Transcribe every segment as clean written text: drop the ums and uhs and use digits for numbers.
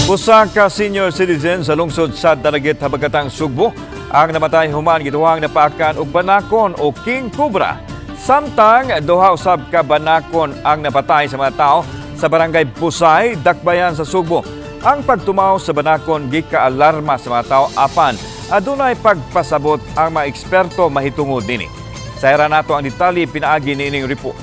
Usa ka senior citizen sa lungsod sa Dalaguete, Habagatang Sugbo ang namatay human gituhang napaakan og banakon o king cobra. Samtang duha usab ka banakon ang napatay sa mga tao sa barangay Busay, Dakbayan sa Sugbo. Ang pagtumaw sa banakon gika-alarma sa mga tao, apan adunay pagpasabot ang mga eksperto mahitungod nini. Sayran nato ang detalye pinaagi niining report.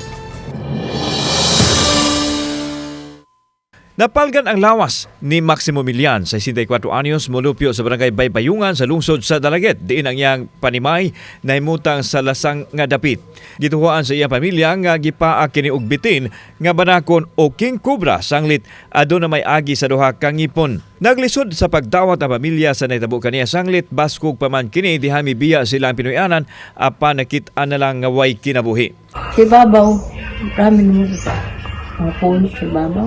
Napalgan ang lawas ni Maximo Milian sa 64 anyos, molupyo sa barangay Baybayungan sa lungsod sa Dalaguete. Diin ang iyang panimay nahimutang sa lasang nga dapit. Gituhuan sa iyang pamilya nga gipaak kini og bitin nga banakon o king cobra sanglit aduna may agi sa duha ka ngipon. Naglisod sa pagdawat ang pamilya sa nahitabo kaniya sanglit baskog pa man kini diha mibiya sila ang Pinoyanan, apan nakit-an na lang nga way kinabuhi. Sa ibabaw, marami naman mga puno sa ibabaw.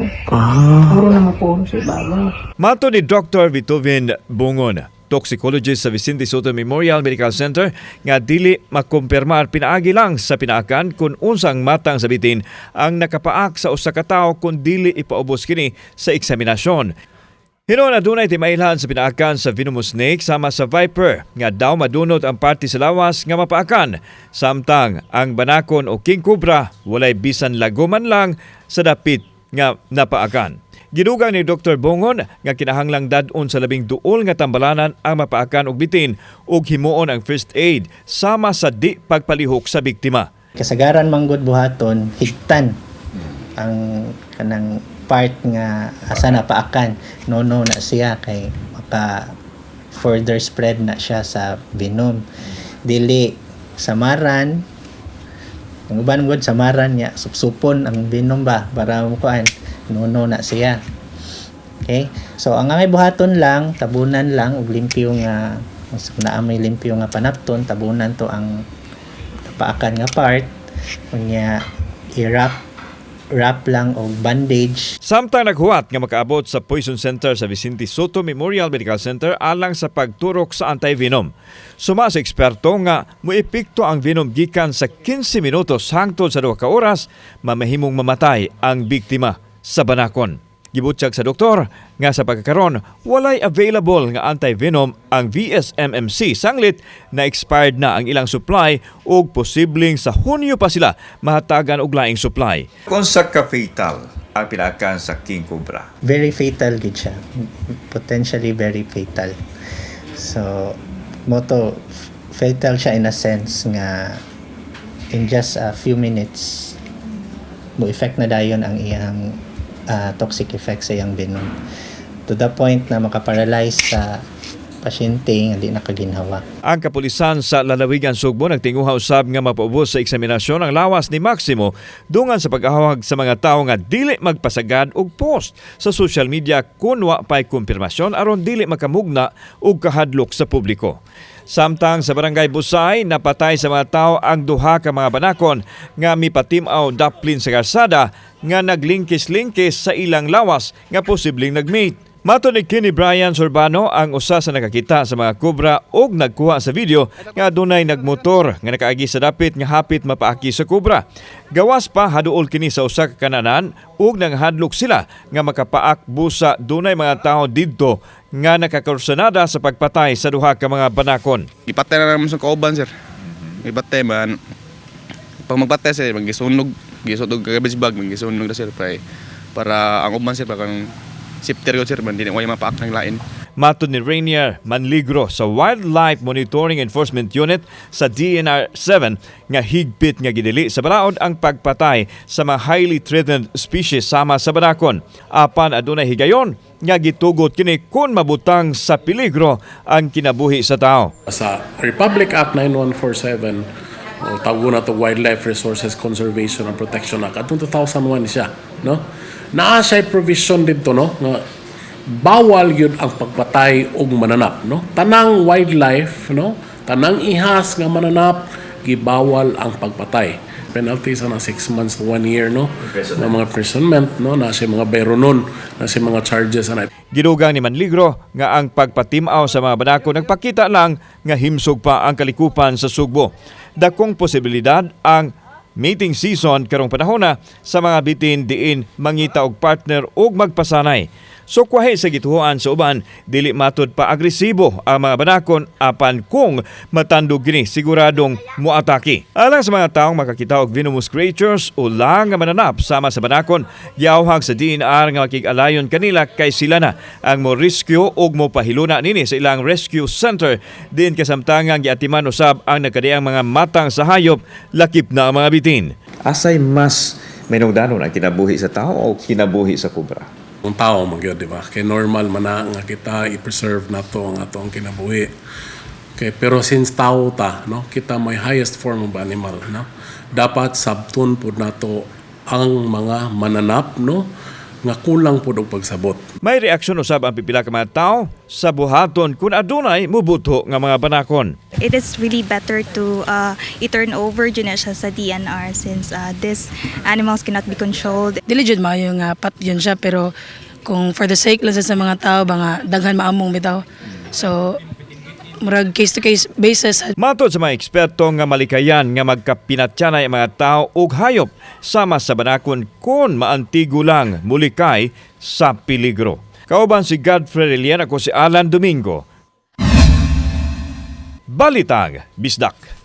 Puro na mga puno sa ibabaw. Mato ni Dr. Vitovin Bungon, toxicologist sa Vicente Soto Memorial Medical Center, nga dili makumpirmar pinaagi lang sa pinaakan kung unsang matang sa bitin ang nakapaak sa usa ka tawo kung dili ipaubos kini sa eksaminasyon. Hinuon adunay timailhan sa pinaakan sa venomous snake sama sa viper nga daw madunot ang parte sa lawas nga mapaakan. Samtang ang banakon o king cobra, walay bisan laguman lang sa dapit nga napaakan. Gidugang ni Dr. Bongon nga kinahanglang dad-on sa labing duol nga tambalanan ang mapaakan og bitin ug himuon ang first aid sama sa di pagpalihok sa biktima. Kasagaran manggod buhaton, higtan ang kanang part nga asa na paakan, no no na siya kay maka further spread na siya sa venom. Dili samaran ang uban gud, samaran niya, supsupon ang venom ba para mukuan, no no na siya. Okay, so ang angay buhaton lang, tabunan lang og limpyo nga, kung naa may limpyo nga panapton, tabunan to ang paakan nga part, unya i-wrap wrap lang og bandage. Samtang naghuwat nga makaabot sa Poison Center sa Vicente Soto Memorial Medical Center alang sa pagturok sa anti-venom. Suma sa eksperto nga moepekto ang venom gikan sa 15 minutos hangtod sa 2 ka oras, mamahimong mamatay ang biktima sa banakon. Gibutyag sa doktor nga sa pagkakaron walay available nga anti-venom ang VSMMC sanglit na expired na ang ilang supply ug posibleng sa Hunyo pa sila mahatagan og laing supply. Unsa ka fatal ang pinakan sa king cobra? Very fatal gid siya, potentially very fatal. So mao to, fatal siya in a sense nga in just a few minutes mo effect na dayon ang iyang toxic effect sa iyang venom to the point na makaparalyze sa pasyente nga di nakaginhawa. Ang kapulisan sa lalawigan Sugbo nagtinguha usab nga mapaubos sa eksaminasyon ang lawas ni Maximo dungan sa pag-ahawag sa mga tawo nga dili magpasagad og post sa social media kun wa pay kumpirmasyon aron dili makamugna og kahadlok sa publiko. Samtang sa barangay Busay, napatay sa mga tao ang duha ka mga banakon nga mipatim-aw daplin sa karsada nga naglingkis-lingkis sa ilang lawas nga posibleng nagmate. Mato ni Kenny Brian Sorbano, ang usa sa nakakita sa mga kobra og nagkuha sa video, nga adunay nagmotor nga nakaagi sa dapit nga hapit mapaaki sa kobra. Gawas pa, haduol kini sa usa ka kananan ug nanghadlok sila nga makapaak busa dunay mga tawo didto nga nakakursunada sa pagpatay sa duha ka mga banakon. Gipatay na naman sa kauban, sir. Gipatay man. Pag magpatay, sir, magisunog, gisunog garbage bag, magisunog na, sir, para ang uban, sir, para kang safety ko, sir, man di na way mapaak ng lain. Matod ni Rainier Manligro sa Wildlife Monitoring Enforcement Unit sa DENR 7 nga higpit nga gidili sa balaod ang pagpatay sa mga highly threatened species sama sa banakon. Apan adunay higayon nga gitugot kini kung mabutang sa peligro ang kinabuhi sa tao. Sa Republic Act 9147 o tawag na to Wildlife Resources Conservation and Protection Act atong 2001 siya, no? Naa siya provision dito, no, nga bawal yun ang pagpatay og mananap, no? Tanang wildlife, no, tanang ihas nga mananap, gibawal ang pagpatay. Penalty sa na 6 months to 1 year, no, nga mga imprisonment, no, na siya mga bayronon na siya mga charges ana. Gidugang ni Manligro nga ang pagpatimaw sa mga banako nagpakita lang nga himsog pa ang kalikupan sa Sugbo. Dakong posibilidad ang mating season karong panahona sa mga bitin diin mangita og partner ug magpasanay. Sukwahi sa gituohan sa uban, dili matud pa agresibo ang mga banakon apan kung matandog kini, siguradong muatake. Alang sa mga taong makakita og venomous creatures o lang nga mananap sama sa banakon, giawhag sa DENR nga makig-alayon kanila kay sila na ang mo rescue og mo pahiluna nini sa ilang rescue center din, kasamtangang giatiman usab ang nagkadiang mga matang sa hayop, lakip na ang mga bitin. Asay mas minungdanon, ang kinabuhi sa tao o kinabuhi sa kobra? Kung tao man gyud, di ba? Kay normal man na nga kita i-preserve nato ang atong kinabuhi. Okay, pero since tao ta, no, kita may highest form of animal, no? Dapat sabton pud nato ang mga mananap, no, nga kulang pud og pagsabot. May reaksyon usab ang pipila ka mga tao sa buhaton kung adunay mubuto nga mga banakon. It is really better to i-turn over jud na siya sa DENR since these animals cannot be controlled. Dili jud maayo nga patyon siya, pero kung for the sake lang sa mga tao ba nga daghan maamong bitaw. So murag case to case basis. Matod sa mga eksperto nga malikayan nga magkapinatyanay ang mga tao ug hayop sama sa banakon kung maantigo lang mulikay sa peligro. Kauban si Godfrey Relian, ako si Alan Domingo. Balitang Bisdak.